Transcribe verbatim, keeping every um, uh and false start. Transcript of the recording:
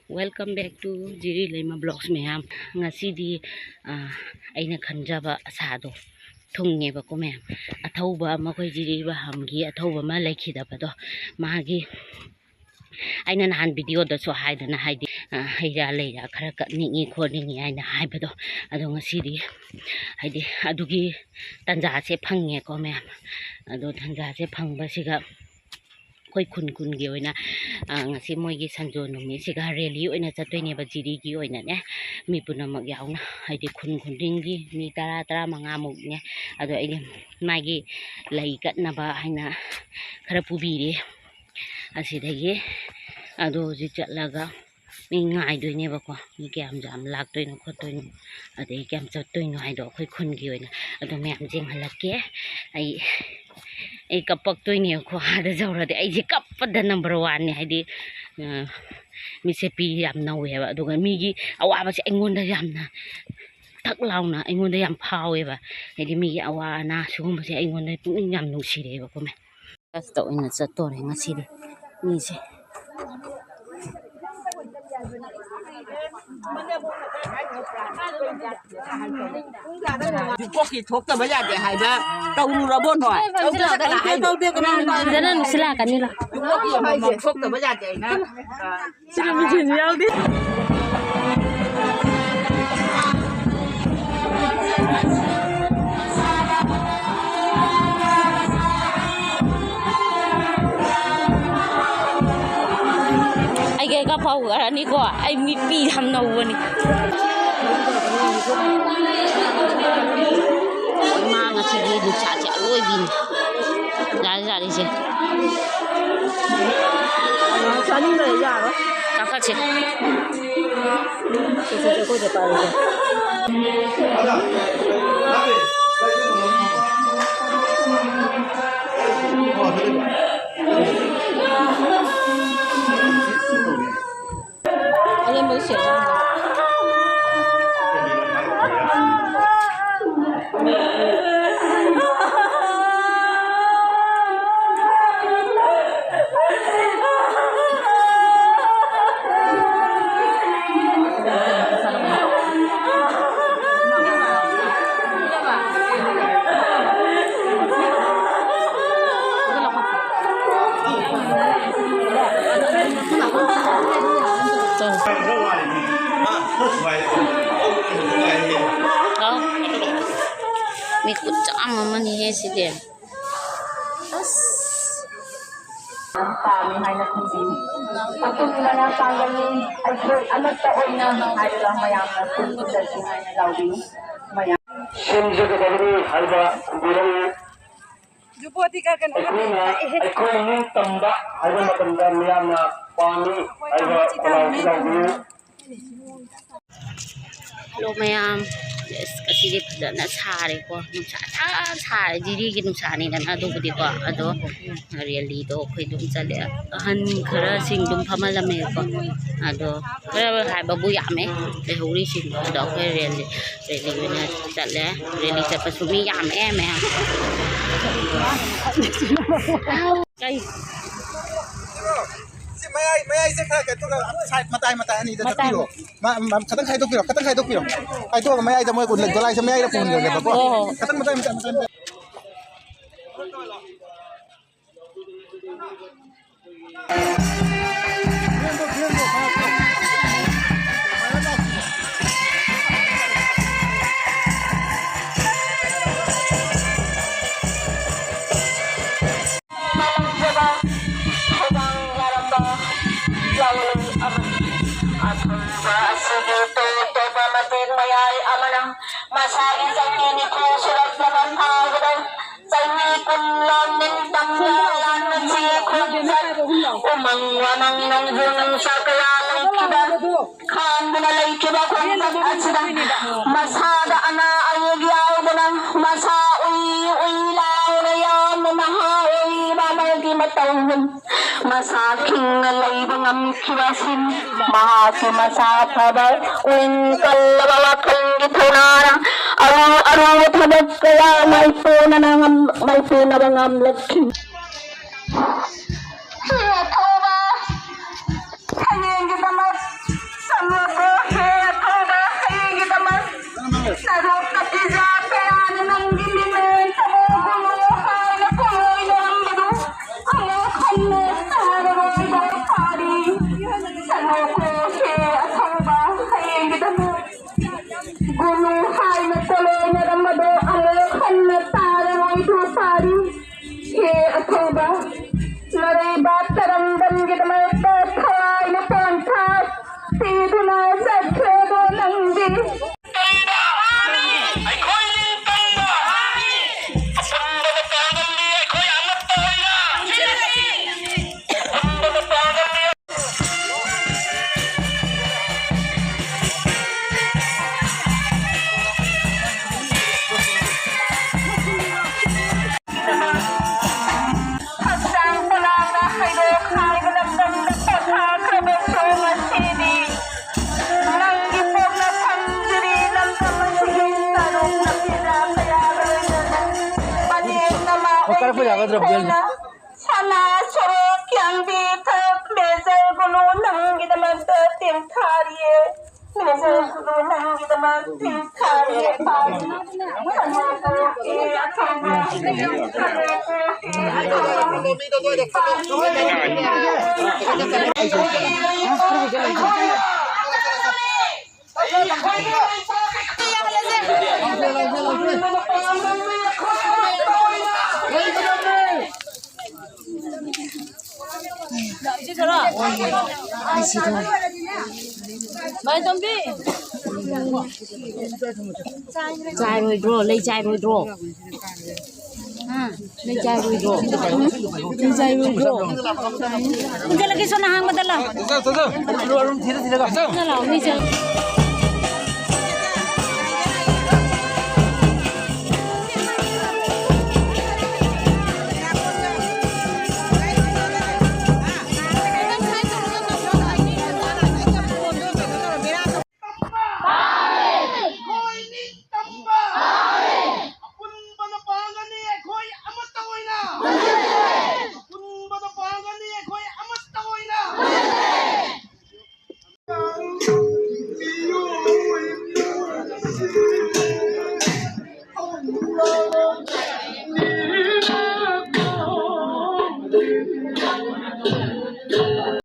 Welcome back to Jiri Leima vlogs ꯃꯌꯥꯝ꯫ ꯉꯁꯤꯗꯤ ꯑ, ꯑꯩꯅ ꯈꯟꯖꯕ ꯑꯁꯥꯗꯣ ꯊꯨꯡꯉꯦꯕꯀꯣ ꯃꯌꯥꯝ꯫ ꯑꯊꯧꯕ ꯑꯃ, ꯑꯩꯈꯣꯏ ꯖꯤꯔꯤ ꯕꯍꯝꯒꯤ ꯑꯊꯧꯕ ꯑꯃ ꯂꯩꯈꯤꯗꯕꯗꯣ, ꯃꯥꯒꯤ, ꯑꯩꯅ ꯅꯍꯥꯟ videoꯗꯁꯨ ꯍꯥꯏꯗꯅ, ꯍꯥꯏꯗꯤ ꯑ, ꯍꯩ ꯔꯥ ꯂꯩ ꯔꯥ ꯈꯔ ꯀꯠꯅꯤꯡꯉꯤ ꯈꯣꯠꯅꯤꯡꯉꯤ ꯍꯥꯏꯅ ꯍꯥꯏꯕꯗꯣ, ꯑꯗꯣ ꯉꯁꯤꯗꯤ ꯍꯥꯏꯗꯤ ꯑꯗꯨꯒꯤ ꯇꯥꯟꯖꯥꯁꯦ ꯐꯪꯉꯦꯀꯣ ꯃꯌꯥꯝ꯫ ꯑꯗꯣ ꯇꯥꯟꯖꯥꯁꯦ ꯐꯪꯕꯁꯤꯒ ꯑꯩꯈꯣꯏ ꯈꯨꯟ ꯈꯨꯟꯒꯤ ꯑꯣꯏꯅ, ꯑ, ꯉꯁꯤ ꯃꯣꯏꯒꯤ ꯁꯟꯖꯣ ꯅꯨꯃꯤꯠꯁꯤꯒ rally ꯑꯣꯏꯅ ꯆꯠꯇꯣꯏꯅꯦꯕ, ꯖꯤꯔꯤꯒꯤ ꯑꯣꯏꯅꯅꯦ꯫ ꯃꯤ ꯄꯨꯝꯅꯃꯛ ꯌꯥꯎꯅ, ꯍꯥꯏꯗꯤ ꯈꯨꯟ ꯈꯨꯗꯤꯡꯒꯤ ꯃꯤ ꯇꯔꯥ, ꯇꯔꯥꯃꯉꯥꯃꯨꯛꯅꯦ꯫ ꯑꯗꯣ ꯑꯩꯗꯤ ꯃꯥꯒꯤ ꯂꯩ ꯀꯠꯅꯕ ꯍꯥꯏꯅ ꯈꯔ ꯄꯨꯕꯤꯔꯦ ꯑꯁꯤꯗꯒꯤ꯫ ꯑꯗꯣ ꯍꯧꯖꯤꯛ ꯆꯠꯂꯒ ꯃꯤ ꯉꯥꯏꯗꯣꯏꯅꯦꯕꯀꯣ, ꯃꯤ ꯀꯌꯥꯝ ꯌꯥꯝ ꯂꯥꯛꯇꯣꯏꯅꯣ ꯈꯣꯠꯇꯣꯏꯅꯣ, ꯑꯗꯩ ꯀꯌꯥꯝ ꯆꯠꯇꯣꯏꯅꯣ ꯍꯥꯏꯗꯣ ꯑꯩꯈꯣꯏ ꯈꯨꯟꯒꯤ ꯑꯣꯏꯅ꯫ ꯑꯗꯣ ꯃꯌꯥꯝ ꯌꯦꯡꯍꯜꯂꯛꯀꯦ꯫ ꯑꯩ, ꯑꯩ ꯀꯞꯄꯛꯇꯣꯏꯅꯦꯕꯀꯣ, ꯑꯥꯗ ꯌꯧꯔꯗꯤ꯫ ꯑꯩꯁꯦ ꯀꯞꯄꯗ number oneꯅꯦ, ꯍꯥꯏꯗꯤ, ꯑ, ꯃꯤꯠꯁꯦ ꯄꯤ ꯌꯥꯝ ꯅꯧꯋꯦꯕ꯫ ꯑꯗꯨꯒ ꯃꯤꯒꯤ ꯑꯋꯥꯕꯁꯦ ꯑꯩꯉꯣꯟꯗ ꯌꯥꯝꯅ ꯊꯛ ꯂꯥꯎꯅ ꯑꯩꯉꯣꯟꯗ ꯌꯥꯝ ꯐꯥꯎꯋꯦꯕ꯫ ꯍꯥꯏꯗꯤ ꯃꯤꯒꯤ ꯑꯋꯥ ꯑꯅꯥ ꯁꯤꯒꯨꯝꯕꯁꯦ ꯑꯩꯉꯣꯟꯗ ꯄꯨꯛꯅꯤꯡ ꯌꯥꯝ ꯅꯨꯡꯁꯤꯔꯛꯑꯦꯕꯀꯣ ꯃꯌꯥꯝ꯫ Busꯇ ꯑꯣꯏꯅ ꯆꯠꯇꯣꯔꯦ ꯉꯁꯤꯗꯤ ꯃꯤꯁꯦ꯫ ꯌꯨꯝꯊꯣꯛꯀꯤ ꯊꯣꯛꯇꯕ ꯌꯥꯗꯦ ꯍꯥꯏꯕ ꯇꯧꯔꯨꯔꯕꯣ ꯅꯣꯏ? ꯇꯧꯗꯦ, ꯇꯧꯗꯦ, ꯀꯅꯥ ꯍꯥꯏꯅꯣ? ꯁꯤꯗꯅ ꯅꯨꯡꯁꯤꯠ ꯂꯥꯛꯀꯅꯤꯅ꯫ ꯌꯨꯝꯊꯣꯛꯀꯤ ꯑꯃꯃꯝ ꯊꯣꯛꯇꯕ ꯌꯥꯗꯦ ꯍꯥꯏꯅ꯫ ꯁꯤꯗ ꯃꯤꯁꯤꯡꯁꯨ ꯌꯥꯎꯗꯦ꯫ ꯑꯩꯒꯤ ꯍꯩꯀꯥ ꯐꯥꯎꯈ꯭ꯔꯅꯤꯀꯣ꯫ ꯑꯩ ꯃꯤꯠꯄꯤ ꯌꯥꯝ ꯅꯧꯕꯅꯤ꯫ ꯃꯥ ꯉꯁꯤꯒꯤ ꯅꯨꯡꯁꯥꯁꯦ ꯑꯔꯣꯏꯕꯤꯅꯤ꯫ ꯌꯥꯔꯦ, ꯌꯥꯔꯦꯁꯦ꯫ ꯆꯥꯅꯤꯡꯗ꯭ꯔꯦ, ꯌꯥꯔꯣꯏ꯫ ꯀꯥꯈꯠꯁꯦ꯫ ꯁꯦ, ꯁꯦ, ꯁꯦ, ꯑꯩꯈꯣꯏꯗ ꯄꯥꯏꯔꯨꯁꯦ꯫ ꯑꯔꯦꯝꯕꯗ ꯁꯦꯠꯂꯣ꯫ ꯍꯥꯎ꯫ ꯃꯤ ꯈꯨꯠꯆꯥꯝ ꯑꯃꯅꯤꯍꯦ ꯁꯤꯗꯤ꯫ ꯑꯁ꯫ ꯄꯥꯝꯃꯤ ꯍꯥꯏꯅ ꯈꯟꯖꯩ꯫ ꯑꯄꯨꯟꯕꯅ ꯄꯥꯡꯒꯜꯅꯤ, ꯑꯩꯈꯣꯏ ꯑꯃꯠꯇ ꯑꯣꯏꯅ ꯍꯥꯏꯔꯒ ꯃꯌꯥꯝꯅ ꯄꯨꯟꯁꯤꯟꯖꯁꯤ ꯍꯥꯏꯅ ꯂꯥꯎꯕꯤꯌꯨ꯫ ꯃꯌꯥꯝ ꯁꯦꯝꯖꯒꯗꯕꯅꯤ ꯍꯥꯏꯕ ꯊꯝꯕꯤꯔꯝꯃꯤ꯫ ꯑꯩꯈꯣꯏꯅ, ꯑꯩꯈꯣꯏ ꯅꯤꯡꯇꯝꯕ ꯍꯥꯏꯕ ꯃꯇꯝꯗ ꯃꯤꯌꯥꯝꯅ ꯄꯥꯝꯃꯤ ꯍꯥꯏꯕ ꯈꯣꯜꯂꯥꯎꯁꯤ ꯂꯥꯎꯕꯤꯌꯨ꯫ ꯍꯜꯂꯣ ꯃꯌꯥꯝ, ꯑꯁ, ꯑꯁꯤꯗꯤ ꯐꯖꯅ ꯁꯥꯔꯦꯀꯣ, ꯅꯨꯡꯁꯥ ꯁꯥ ꯁꯥꯔꯦ, ꯖꯤꯔꯤꯒꯤ ꯅꯨꯡꯁꯥꯅꯤꯗꯅ ꯑꯗꯨꯕꯨꯗꯤꯀꯣ꯫ ꯑꯗꯣ ꯔꯦꯂꯤꯗꯣ ꯑꯩꯈꯣꯏ ꯑꯗꯨꯝ ꯆꯠꯂꯦ, ꯑꯍꯟ ꯈꯔꯁꯤꯡ ꯑꯗꯨꯝ ꯐꯝꯍꯜꯂꯝꯃꯦꯀꯣ꯫ ꯑꯗꯣ ꯈꯔ ꯍꯥꯏꯕꯕꯨ ꯌꯥꯝꯃꯦ ꯂꯩꯍꯧꯔꯤꯁꯤꯡꯗꯣ꯫ ꯑꯗꯣ ꯑꯩꯈꯣꯏ ꯔꯦꯂꯤ, ꯔꯦꯂꯤ ꯑꯣꯏꯅ ꯆꯠꯂꯦ꯫ ꯔꯦꯂꯤ ꯆꯠꯄꯁꯨ ꯃꯤ ꯌꯥꯝꯃꯦ ꯃꯌꯥꯝ꯫ ꯀꯩ? ꯁꯤ ꯃꯌꯥꯏ, ꯃꯌꯥꯏꯁꯦ ꯈꯔ ꯀꯩꯅꯣ ꯇꯧꯔꯒ, ꯁꯥꯏꯠ ꯃꯇꯥꯏ ꯃꯇꯥꯏ ꯑꯅꯤꯗ ꯃꯇꯥꯏ ꯆꯠꯄꯤꯔꯣ꯫ ꯃ-, ꯃ-, ꯈꯇꯪ ꯈꯥꯏꯗꯣꯛꯄꯤꯔꯣ, ꯈꯇꯪ ꯈꯥꯏꯗꯣꯛꯄꯤꯔꯣ꯫ ꯈꯥꯏꯗꯣꯛꯑꯒ ꯃꯌꯥꯏꯗ ꯃꯣꯏ ꯒꯣꯂꯥꯏꯁꯦ ꯃꯌꯥꯏꯗ ꯄꯨꯍꯟꯈ꯭ꯔꯒꯦꯕꯀꯣ꯫ ꯍꯣ, ꯍꯣ, ꯍꯣ꯫ ꯈꯇꯪ ꯃꯇꯥꯏ ꯃꯇꯥꯏ ꯃꯇꯥꯏ ꯃꯇꯥꯏ꯫ ꯃꯥꯂꯪꯖꯕ ꯊꯧꯗꯥꯡ ꯌꯥꯔꯝꯕ ꯌꯥꯑꯣꯟ ꯑꯃꯅꯤ꯫ ꯑꯊꯣꯏꯕ ꯑꯁꯤꯒꯤ ꯇꯣꯞ ꯇꯣꯞꯄ ꯃꯇꯦꯛ ꯃꯌꯥꯏ ꯑꯃꯅ ꯃꯁꯥꯒꯤ ꯆꯍꯤ ꯅꯤꯐꯨ ꯁꯨꯔꯛꯂꯕ ꯐꯥꯎꯕꯗ ꯆꯍꯤ ꯀꯨꯟ ꯂꯣꯝ ꯅꯤꯡꯇꯝꯕ ꯂꯥꯟꯃꯤꯁꯤ ꯈꯣꯡꯆꯠ ꯎꯃꯪ ꯋꯥꯃꯪ ꯅꯣꯡꯖꯨ ꯅꯨꯡꯁꯥ ꯀꯌꯥ ꯂꯩꯈꯤꯕ ꯈꯥꯡꯗꯨꯅ ꯂꯩꯈꯤꯕ ꯈꯣꯡꯆꯠ ꯑꯁꯤꯗ ꯃꯁꯥꯗ ꯑꯅꯥ ꯑꯌꯦꯛ ꯌꯥꯎꯗꯅ ꯃꯁꯥ ꯎꯏ ꯎꯏ ꯂꯥꯎꯅ ꯌꯥꯝꯅ ꯅꯍꯥ ꯑꯣꯏꯔꯤꯕ ꯑꯃꯒꯤ ꯃꯇꯧ ꯃꯁꯥ ꯈꯤꯡꯅ ꯂꯩꯕ ꯉꯝꯈꯤꯕ ꯑꯁꯤꯅꯤ꯫ ꯃꯍꯥꯛꯀꯤ ꯃꯁꯥ ꯐꯕ ꯄꯨꯛꯅꯤꯡ ꯀꯜꯂꯕ ꯋꯥꯈꯜꯒꯤ ꯊꯧꯅꯥꯅ ꯑꯔꯨ ꯑꯔꯨꯕ ꯊꯕꯛ ꯀꯌꯥ ꯃꯥꯏꯄꯨꯅꯅ ꯉꯝ-, ꯃꯥꯏꯄꯨꯅꯕ ꯉꯝꯂꯛꯈꯤ꯫ ꯍꯦ ꯑꯊꯧꯕ, ꯍꯌꯦꯡꯒꯤꯗꯃꯛ ꯆꯠꯂꯣꯀꯣ꯫ ꯍꯦ ꯑꯊꯧꯕ, ꯍꯌꯦꯡꯒꯤꯗꯃꯛ ꯁꯔꯨꯛ ꯀꯇꯤꯖꯥ ꯀꯌꯥꯅ ꯅꯪꯒꯤ ꯃꯤꯠꯃꯤꯠ ꯇꯕꯣ ꯍꯥꯏꯅ ꯀꯣꯏꯅꯔꯝꯕꯗꯨ ꯑꯃꯨꯛ ꯍꯟꯅ ꯇꯥꯔꯔꯣꯏꯗꯧ ꯐꯥꯔꯤ꯫ ꯆꯠꯂꯣꯀꯣ꯫ ꯍꯦ ꯑꯊꯧꯕ, ꯍꯌꯦꯡꯒꯤ ꯑꯩꯈꯣꯏ ꯅꯤꯡꯇꯝꯕ! ꯑꯄꯨꯟꯕ ꯃꯄꯥꯡꯒꯜꯅꯤ ꯑꯩꯈꯣꯏ ꯑꯃꯠꯇ ꯑꯣꯏꯅ! ꯑꯄꯨꯟꯕ ꯃꯄꯥꯡꯒꯜꯅꯤ! ꯍꯛꯆꯥꯡ ꯄꯨꯂꯥꯡꯅ ꯍꯩꯔꯣꯛ ꯍꯥꯏꯕ ꯂꯝꯗꯝꯗ ꯄꯣꯊꯥꯈ꯭ꯔꯕꯁꯨ ꯉꯁꯤꯗꯤ ꯅꯪꯒꯤ ꯄꯣꯛꯅꯐꯝ ꯖꯤꯔꯤ ꯂꯝꯗꯝ ꯑꯁꯤꯒꯤ ꯇꯔꯨꯛ ꯅꯨꯄꯤꯗ ꯀꯌꯥꯒ ꯂꯣꯏꯅꯅ ꯃꯅꯦꯝ ꯅꯃꯥ ꯑꯣꯏꯕꯤ ꯑꯩꯈꯣꯏꯅ ꯁꯅꯥ ꯁꯣꯔꯣꯛ ꯌꯥꯡꯕꯤ ꯊꯛ ꯃꯦꯖꯔ ꯒꯨꯂꯨ ꯅꯪꯒꯤꯗꯃꯛꯇ ꯇꯦꯡꯊꯥꯔꯤꯌꯦ꯫ ꯃꯦꯖꯔ ꯒꯨꯂꯨ ꯅꯪꯒꯤꯗꯃꯛ ꯇꯦꯡꯊꯥꯔꯤꯌꯦ꯫ ꯃꯥꯏꯇꯣꯝꯕꯤ꯫ ꯆꯥꯏꯔꯣꯏꯗ꯭ꯔꯣ? ꯂꯩ ꯆꯥꯏꯔꯣꯏꯗ꯭ꯔꯣ? ꯍꯥ? ꯂꯩ ꯆꯥꯏꯔꯣꯏꯗ꯭ꯔꯣ? ꯂꯩ ꯆꯥꯏꯔꯣꯏꯗ꯭ꯔꯣ? ꯏꯟꯖꯜꯂꯒꯦ, ꯁꯣꯝ ꯅꯍꯥꯟ ꯕꯗꯜ ꯂꯥꯎ꯫ ꯆꯠꯂꯣ, ꯂꯥꯎ, ꯂꯩ ꯆꯥꯏ-,